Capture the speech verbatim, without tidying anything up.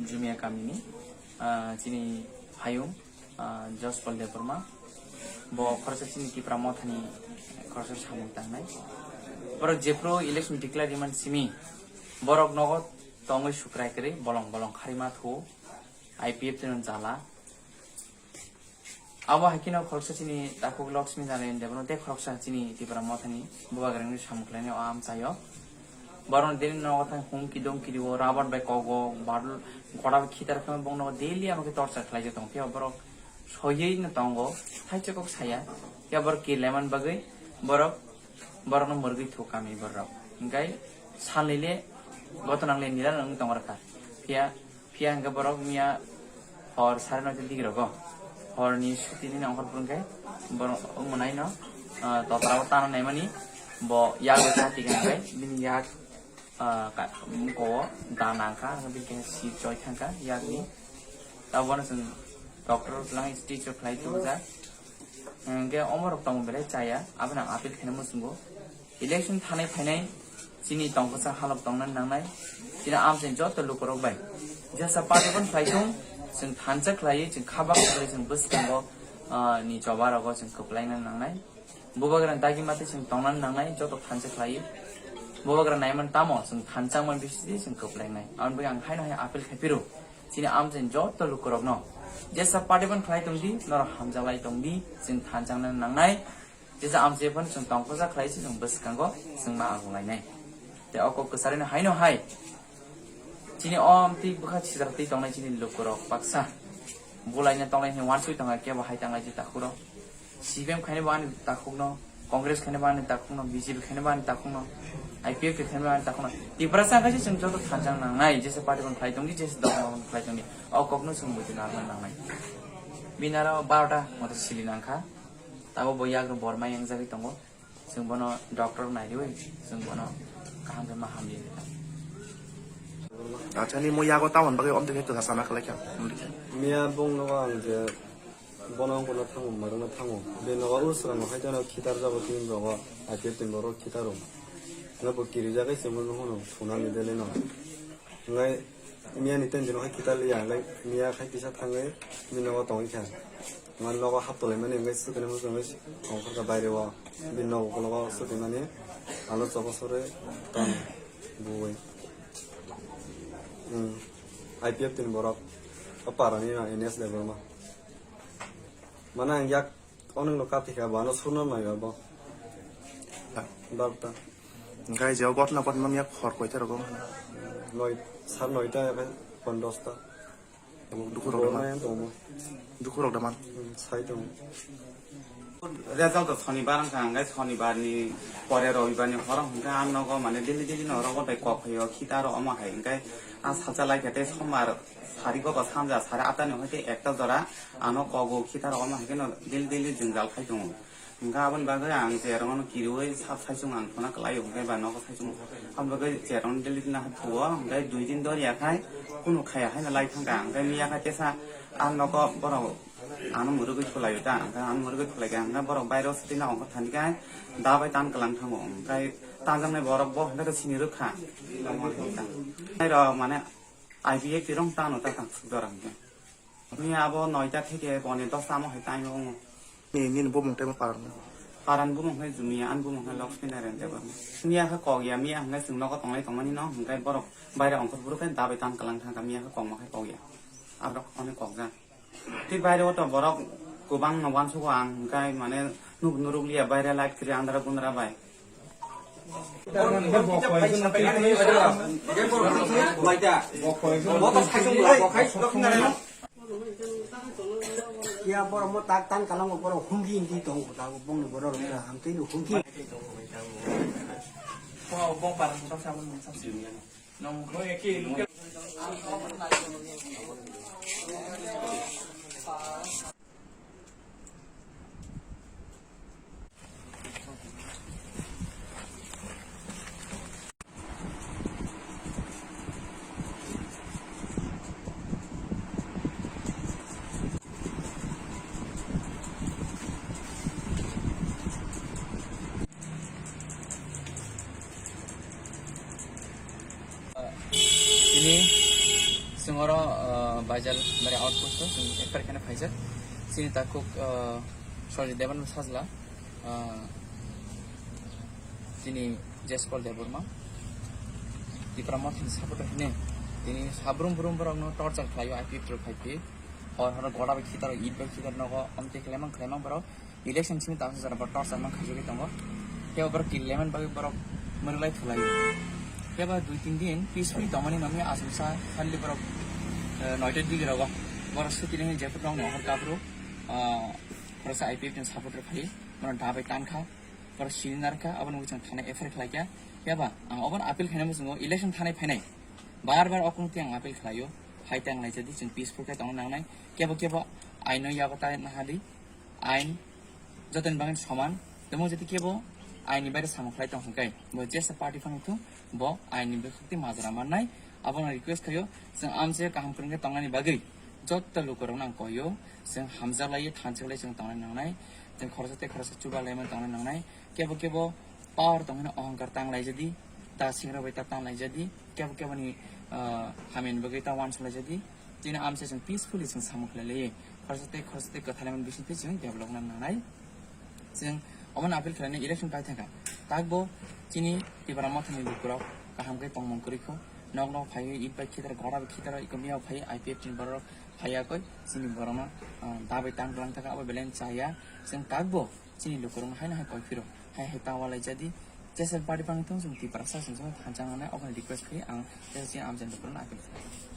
Jumia kamini, ah, chini hayung, ah, Jospal Debbarma, bo khoroksa chini Tipra Mothani khoroksa samung tangnai. Borok jephru election declare rimani simi, borok nogo tongwi sukrai kwrwi bolong bolong kharima thu, I P F T no jala. Abo hai kheno khoroksa chini takhuk Laxmi Narayan Debbarma tei khoroksa chini Tipra Mothani bubagrani samung khlainai o amchaio. Borokno daily nogo thang humki domki rio, rabar bai kogo, badul, gora bai khitar khe bongno daily amo khe torture khlaijak tongo. Phiya borok soywi no tongo, thaichukuk saya. Phiya borok kir lemani bagwi borok, borokno mwrwgwi thu kami borok. Hinkhe salni le goto nang le nira nang tong rwkha. Phiya Phiya hwnkhe borok miya hor sare noita digirogo. Horni suti nini ongkhor phuru hwnkhe borok wngmanaino, ah, totra o tana naimani bo yago chati hwnkhe bini yak, ah, ka-, muko o da nangkha, hwnkhe bini khe si choi thangkha yakni. Tabukno chwng doctor lang stitch rok khlai tubujak. Hwnkhe omorok tongmung belai chaya, abono ang appeal khaina muchungo. Election thanai phainai chini tongkha sa halok tongna nangnai. Chini amchaini joto lukurok bai jesa party phano khlai thung, chwng thansa khlaiwi, chwng kha baksa khlaiwi, chwng bwskango, ah, ni choba rogo chwng kwplaina nangnai. Bubagra dagi mate chwng tongna nangnai, joto thansa khlaiwi. Bubagra naiman tamo chwng thansa man bisi chwng kwplainai. Aboni bagwi ang haino hai appeal khai phiro. Chini amchaini joto lukurokno jesa party phano khlai tongdi, norok hamjaklai tongdi, chwng thansa wngna nangnai. Jesa amchai phano chwng tongkhosa khlai se chwng bwskango chwng ma agung lainai. Tei o kok kwcharino haino hai. Chini o amtwi bwkha sijak twi tongnai chini lukurok baksa. Bulaina tongnai hwnwi uansuk tongo kebo hai tanglai je takhuro. C P M khaina bo ani takhukno, Congress khaina bo ani takhukno, B J P khaina bo ani takhukno, I P F T khaina bo ani takhukno. Tiprasa khaise chwng joto thansa nangnai, jesa party phano khlai tongdi, jesa dopha phano khlai tongdi. O kokno chwng buji narwkna nangnai. Bini aro barota moto sili nangkha. Tabuk bo yagrok borma yangjagwi tongo. Chwng bono doctor nai riwi, chwng bono kaham khe ma hamli. Acha, ni mo yago tabon bagwi omtwi khe kwsa sana khlai kha. Miya bung nogo ang je bono wng bono thango, marwkno thango. Bini nogo ur swrang no hai jano khitar jabo tin rogo, akhir tin borok khitaro. Nga bo kirijagwi chwngno hwnwi phunani delino. Ngai miya ni ten dino hai khitar liya, ngai miya khai kisa thangwi bini nogo tongwi kha. Ngai nogo hap tolai mani ngai sukini muchungwi ongkhor kha baire o. Bini nogo ukologo sukimani alo chobo sore tong buwi. Hmm. I P F T ni borok o parani no N S Debbarma. Mana ang yak onokno kathi kha, bano surno nai ba bo. Barta. Hingke je o gotna gotma miya khor koita rogo. Noi, sar noita ya khe pon dosta. Dukhu rok da man. Nai ang tongo. Dukhu rok da man. Hmm, sai tongo. Result to sonibar wngkha, hingke sonibar ni pore robibar ni horo hingke ang nogo mane daily daily no rogo bai kok phaio, khita ro omo hai hingke a salsa lai khe tei sombar sari go ba sanja sari atta ni hoi tei ekta jora ano kogo khita ro omo hai khe no daily daily jwngjal khai tongo. Hingke aboni bagwi ang cherong no kiriwi sab saichung ang thuna kwlaio, hingke ba nogo saichung. Aboni bagwi cherong daily na thuo, hingke dui din doriya khai kunu khaya haino lai thangkha, hingke miya khai tesa ang nogo borok ano mwrwgwi thulaio ta, hingke ano mwrwgwi thulaikha, hingke borok bairo swtwi na ongkha thani khai da bai tan kwlang thango, hingke tanjaknai borok bo hingke sini rwkha. Nairok mane I P F T rong tano ta tang suk dora hingke. Ni abo noita theke boni dosta mo hai time wngo. Ni, nini bumung tei mo paran mo? Paran bumung hai Jumia, an bumung hai Laxmi Narayan Debbarma. Miya khe kok ya, miya hwnkhai chwng nogo tonglai tongmani no, hwnkhai borok baire ongkhor bwrwk khe dabai tan kwlang thangkha, miya khe kok ma khai kok ya. Aborok onek kok ja. Tei baire o to borok kwbang no uansugo ang, hwnkhai mane nuk nuruk liya baire light kwrwi andra gundra bai. Ya, borok mo tak tan kalango, borok hungki hingki tongo, tabuk bongni borok rok hamtwi no hungki. Baijal mare outpost o chwng ekpar kheno phaijak. Chini takhuk, ah, Sorjit Deban sajla, ah, chini Jespal Debbarma. Tipra Mothani supporter hine tini sabrum brum borokno torture khlaio, I P F rok phai phi. Hor hor gora bai khitar, it bai khitar nogo, amte khlaimang khlaimang borok. Election simi tangsa jora borok torchar mang khaijagwi tongo. Kebo borok kiri lemon bagwi borok mwrwlai thulaio. Kebo dui tin din peacefully tongmani nangni aswk sa khalli borok, eh, noita digi rogo. Borok suti lehin jephru nongni ohor kabru, ah, khoroksa I P F ni supporter phai, bono dabai tankha, borok sini narkha, aboni ulo chwng thana F I R khlaikha. Kebo ang oboni appeal khainai muchungo election thanai phainai. Bar bar okung tei ang appeal khlaio. Hai tang laijadi chwng peaceful khe tongna nangnai. Kebo kebo aino yago ta nahadi. Ain jotoni bagwi soman. Temo jodi kebo ain ni baire samung khlai tong hwnkhe, bo jesa party phano thung, bo ain ni bwkhak tei majra mannai. Abono request khaio, chwng amse kaham kwrwngkhe tongnani bagwi jotto lukurokno ang koio, chwng hamjaklaiwi thanchaklai chwng tongna nangnai. Chwng khoroksa tei khoroksa chuba laimani tongna nangnai. Kebo kebo power tongmani ohongkar tang laijadi, ta singra bai ta tang laijadi, kebo keboni, ah, hamyani bagwi ta uansuk laijadi. Chini amse chwng peacefully chwng samung khlai lai. Khoroksa tei khoroksa tei kwthalaimani bisingtwi chwng develop wngna nangnai. Chwng omono appeal khlainai election pai thangkha. Takbo chini Tipra Mothani lukurok kaham khe tongmung kwrwi kho. Nok nok phaiwi it bai khitar, gora bai khitar, iko miyao phai I P F ni borok phaiya koi chini borokno, ah, dabai tang lang thangkha, abo belai chaya. Chwng takbo chini lukurokno haino hai koi phiro, hai hai ta ualaijadi. Jesa party phano thung chwng Tiprasa chwng thansa nangnai, okhorni request khlai ang jesa chini amchaini lukurokno appeal khlai.